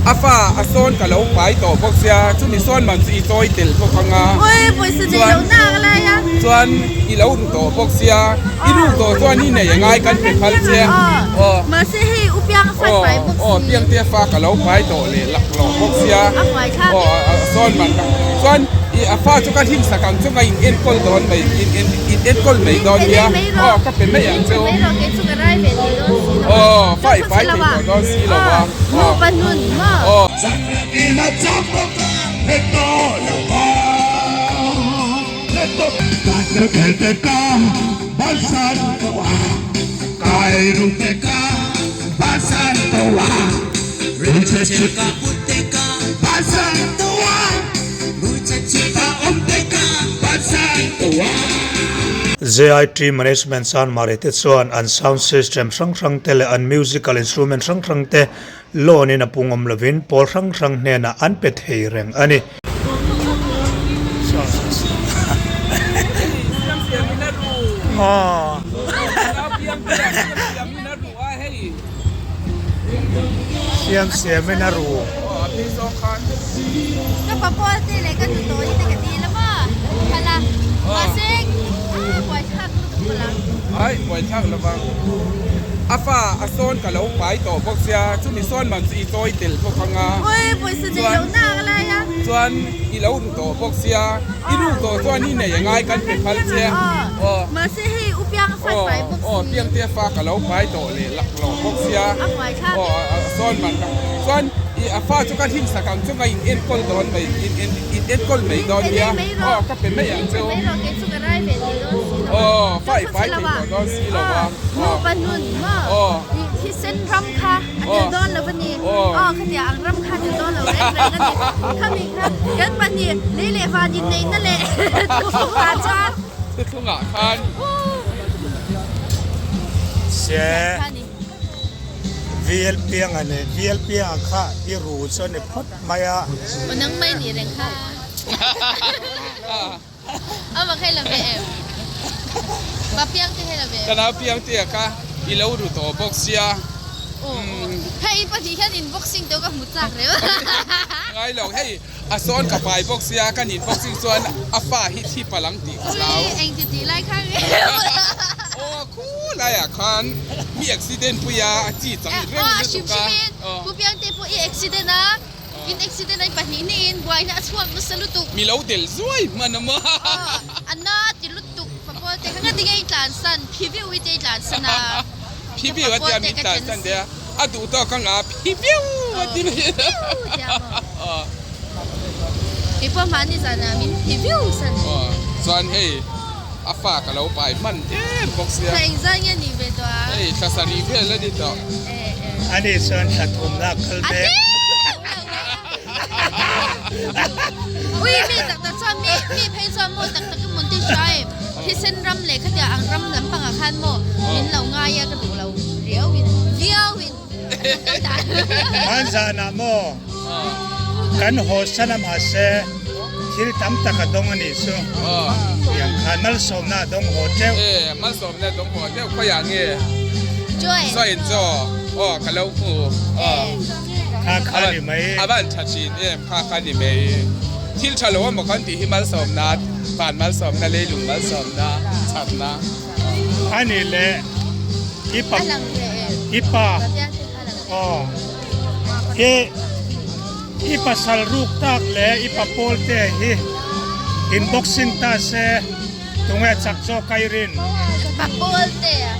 A fa a sawn ka lo pai tawh bawk sia, chumi sawn man chu i chawi tel bawk ang a, chuan i lo ru tawh bawk sia, i ruk tawh chuan i nei angai kan pe phal che aw, aw piangte fa ka lo pai tawh leh laklawh bawk sia, aw a sawn man ka chuan i a fa chu ka hlim sak ang chu ka in enkawl dawn mai in in in enkawl mai dawn nia aw ka pe mai ang chu aw fa i pai thei tawh dawn si lo a aw. JIT Management Chanmari te chuan an sound system hrang hrang te leh an musical instrument hrang hrang te loan in a pung awm lovin pawl hrang hrang hnenah an pe thei reng a ni. Siam siam in a ru. Ka papawl te leh ka nutawi te ka dil a maw khala mahse a buaithlak lutuk palh ang. Ai buaithlak lo vang. A fa a sawn ka lo pai tawh bawk sia chumi sawn man chu i chawi tel bawk ang a. Ui pawisa nei lo nak lai a. Chuan i lo ru tawh bawk sia i ruk tawh chuan i nei angai kan pe phal che. Aw mahse hei u piang a fai pai bawk si. Aw piangte fa ka lo pai tawh leh laklawh bawk sia. A buai thlak Aw sawn man ka chuan i a fa chu ka hlim sak ang chu ka in enkawl dawn mai in in in enkawl mai dawn nia. Aw ka pe mai ang chu. Aw fa i pai thei tawh dawn si lo a. Nupa nun maw thisen ram kha a tel dawn lo a ni. Aw khatia ang ram kha a tel dawn lo reng reng a ni. Khami kha kan pahnih lei leh van inneihna leh thuthlungah chuan. Thuthlungah khan. Se VL piang a ni. VL piang kha i ru chu a ni phawt mai a. Aw nang mai nih reng kha. Ama kha i la ve em? Pa piang te kha i la ve em? Ka nau piang te kha i lo ru tawh bawk sia. Hei i pahnih hian in boxing teuh ka hmu chak reuh. Ngai lo hei a sawn ka pai bawk sia ka nin boxing chuan a fa hi thi palh ang tih ka hlau. Ui eng ti tih lai kha nge. Aw khu laiah khan mi accident pui a a chi chang reuh lutuk a. Aw a hrim hrim in Pu Piangte pawh i accident a. In accident a pahnih hnih in buaina a chhuak nasa lutuk. Mi lo del zuai hman a maw. Aw a na ti lutuk papawl te kha nga tinge i tlan san phi viau hi te i tlan san a. Phi viau a tia min tlan san deh a a duh tawk ang a phi viau a ti mai. Phi viau a tia maw. Kei pawh mahni zanah min phi viau san. Aw chuan hei a fa ka lo pai hman em bawk sia. Thla engzah nge ni ve tawh a? Hei thla sarih vel a ni tawh. Ani chuan thla thumna a kal mek. Ui mi tak tak chuan mi mi phei chuan maw tak tak in ti hria em thisen ram leh khatia ang ram lampangah khan maw min lo ngai a ka duh lo riau in viau in Hman zanah maw kan haw san a mahse thil tam tak a dawng a nih chu tiang khan malsawmna a dawng haw teuh. E malsawmna a dawng haw teuh khawiah nge Join chaw aw ka lo hmu aw Kha kha ni mai. A van tha thin em kha kha ni mai thil tha lo emaw kan tih hi malsawmna van malsawmna leilung malsawmna chhatna. A nih leh i pa i pa aw i i pasal ruk tak leh i pa pawl te hi in boxing ta se tunge chak zawk a i rin? Pa pawl te a.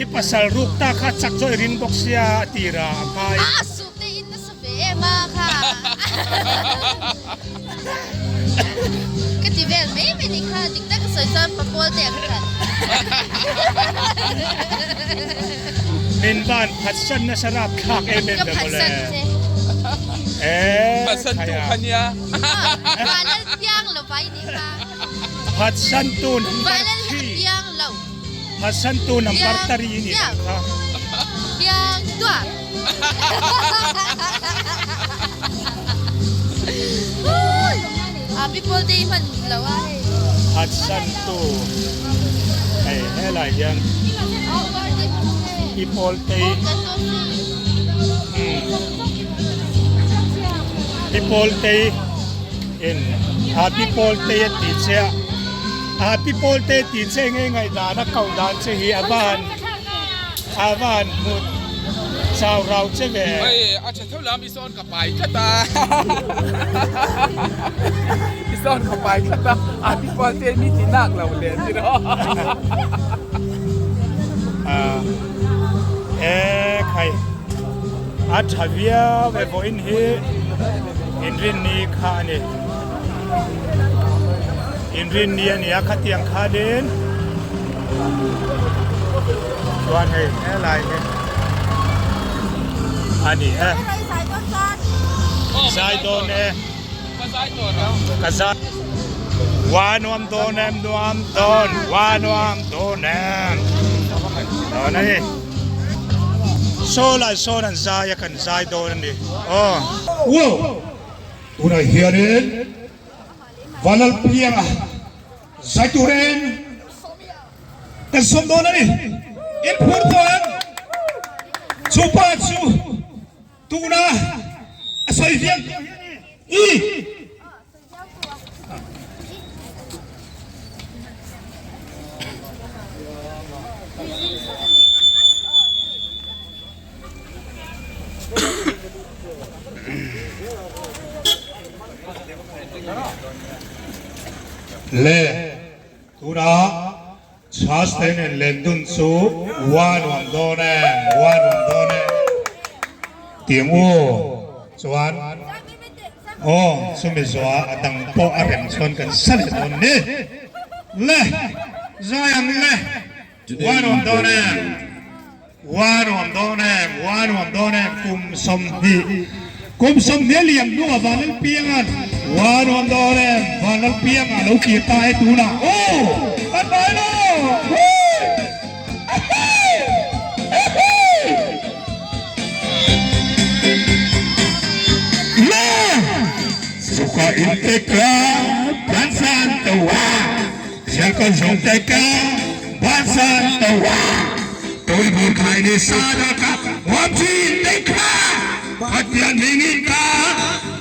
I pasal ruk tak kha chak zawk i ring bawk sia a tira a hmai. A sup te in nasa ve em a kha. Ka ti vel mai mai ni kha dik tak a sawi chuan pa pawl te ang khan. Min van phatsan nasa rap thlak em em Ka ve mawle. phatsan che. Eh Phatsan tu khaia. kha nia. Vanlal piang lo vai ni kha. Phatsan tu number Vanlal hi a 3. piang lo. Phatsan tu number 3 ni kha. Piang tua. Happy Birthday hman lo a hei. Phatsantu hei helai hian i pawltei i pawltei in happy pawltei a tih che a happy pawltei a tih che nge ngaihdan a koh dan che hi a van a van hmu chau rau che ve. Hei a tha tho lam i sawn ka pai tlat a i sawn ka pai tlat a happy pawltei mi ti nak lo leh ti rawh. E khai a tha viau e vawiin hi inrinni kha a ni inrinni a ni a khatiang khanin chuan hei helai hi a ni e zai dawn e ka zai wa nuam dawn em nuam dawn wa nuam dawn em dawn a ni saw lai sawn an zai a kan zai dawn a ni aw. Wow! Tunah hianin Vanlalpianga zai turin kan sawm dawn a ni. In phur tawh em? Chu pa chu tuna a sawi viau tawh hi a ni. I. Le tunah Chhas te nen len dun chu ua nuam dawn em, ua nuam dawn em tiang u chuan aw chumi zuah a dang pawh a rem chuan kan sa leh dawn ni. Le zai ang le ua nuam dawn em, ua nuam dawn em, ua nuam dawn em kum 20 kum 20 a liam hnuah Vanlalpianga'n ua nuam dawn em, Vanlalpianga lo kir ta e tunah aw kan bai lo. Le suka in te ka ban san to wa sial kan zong te ka ban san to wa tôi buồn khai ni sa da ka wam chin te ka Pathian hming in ka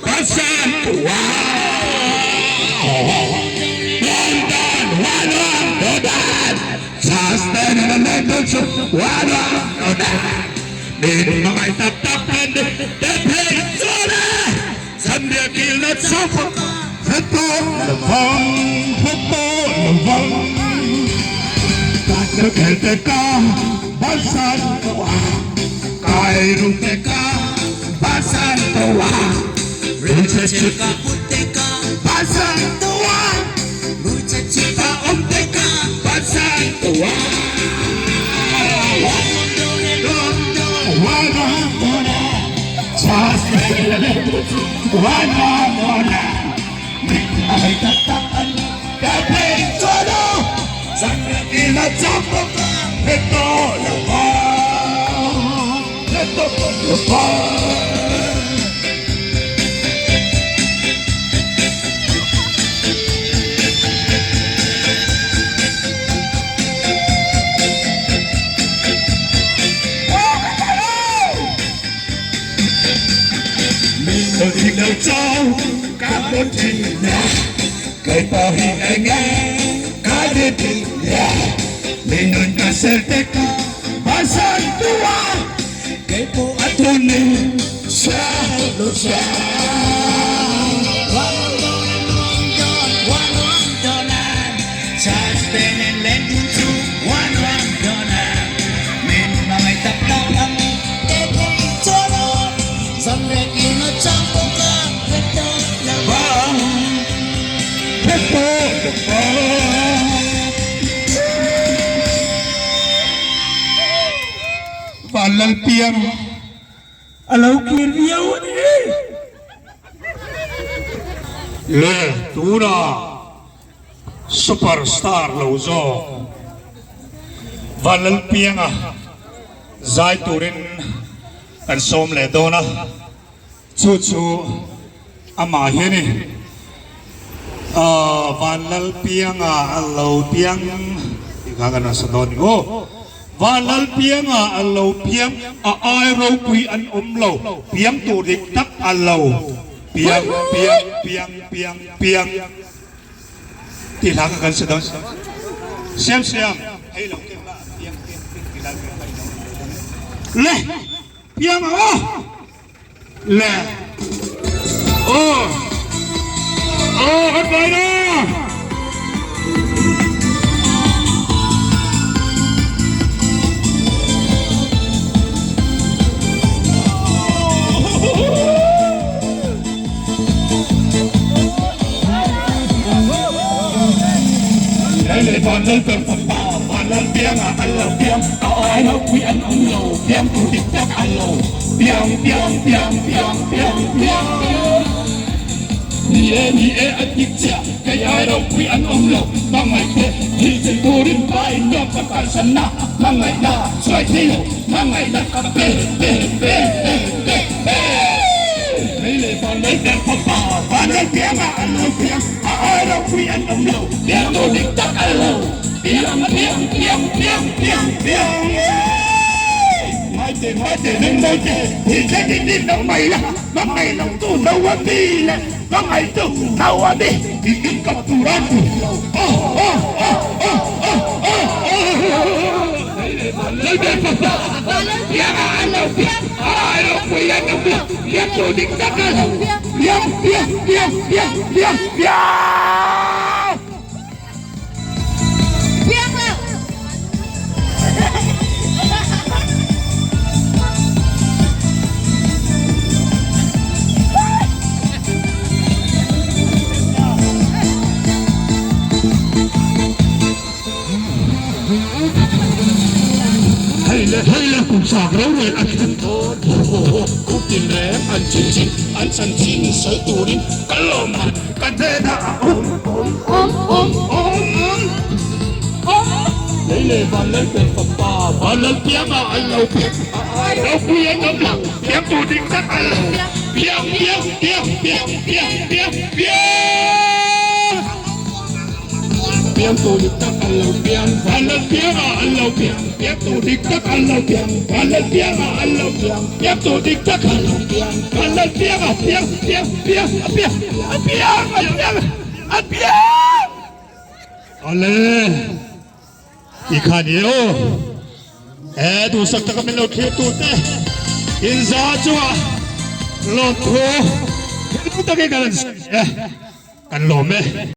ban san to wa London wan wan do dan Vanlalpiang a lo kir viau a ni. Le tunah super star lo zawk Vanlalpianga zai turin kan sawm leh dawn a, chu chu amah hi a ni. Vanlalpianga a lo piang tih kha kan rawn sa dawn ni aw. Vanlalpianga a lo piang a ai ropui an awm lo piang tur dik tak a lo piang piang piang piang piang tih hla kha kan sa dawn. Siam siam hei lo keng la piang piang piang tih lai kha i lo le piang ang aw. Le aw aw kan pai na Lei leh van lal ber fapa van lal pianga an lo piang a ai lo pui an awm lo piang tur dik tak an lo Piang piang piang piang piang piang Ni e ni e an dik chiah kei ai ropui an awm lo Hmangaih te thil chei turin pa in nuam ka kalsan na Hmangaihna chuai thei lo hmangaihna ka pe pe pe pe pe pe Lei leh van lei ber fapa van lal pianga an lo piang a ai ropui an awm lo Piang tur dik tak an lo piang piang piang piang piang piang Ngaite ngaite nang ngaite hi che din din nang mai la nang mai lo tu no a mi le nang mai tu no a mi hi in kap tu ra tu oh oh oh oh oh oh Lal be pa pa piang a an lo piang ai lo pui an lo piang piang tu ding tak a lo piang piang piang piang piang piang Piang lo. Hei le hei le kum sak rorel a thlen dawn ho ho kum tin reng an chin chin an chanchin sawi turin kan lawm han Ka hnenah a awm awm awm awm awm awm Lei leh van lal ber fapa van lal pianga an lo piang ropui an awm lo piang tur ding tak an lo piang piang piang piang piang piang piang Piang tur dik tak an lo piang van lal pianga an lo piang piang tur dik tak an lo piang van lal pianga an lo piang piang tur dik tak an lo piang van lal pianga piang piang piang a piang a piang a piang a piang Ale i kha ni aw e duhsak taka min lo thlir tu te inza chunga lawmthu thinlung takin kan han sawi e kan lawm e.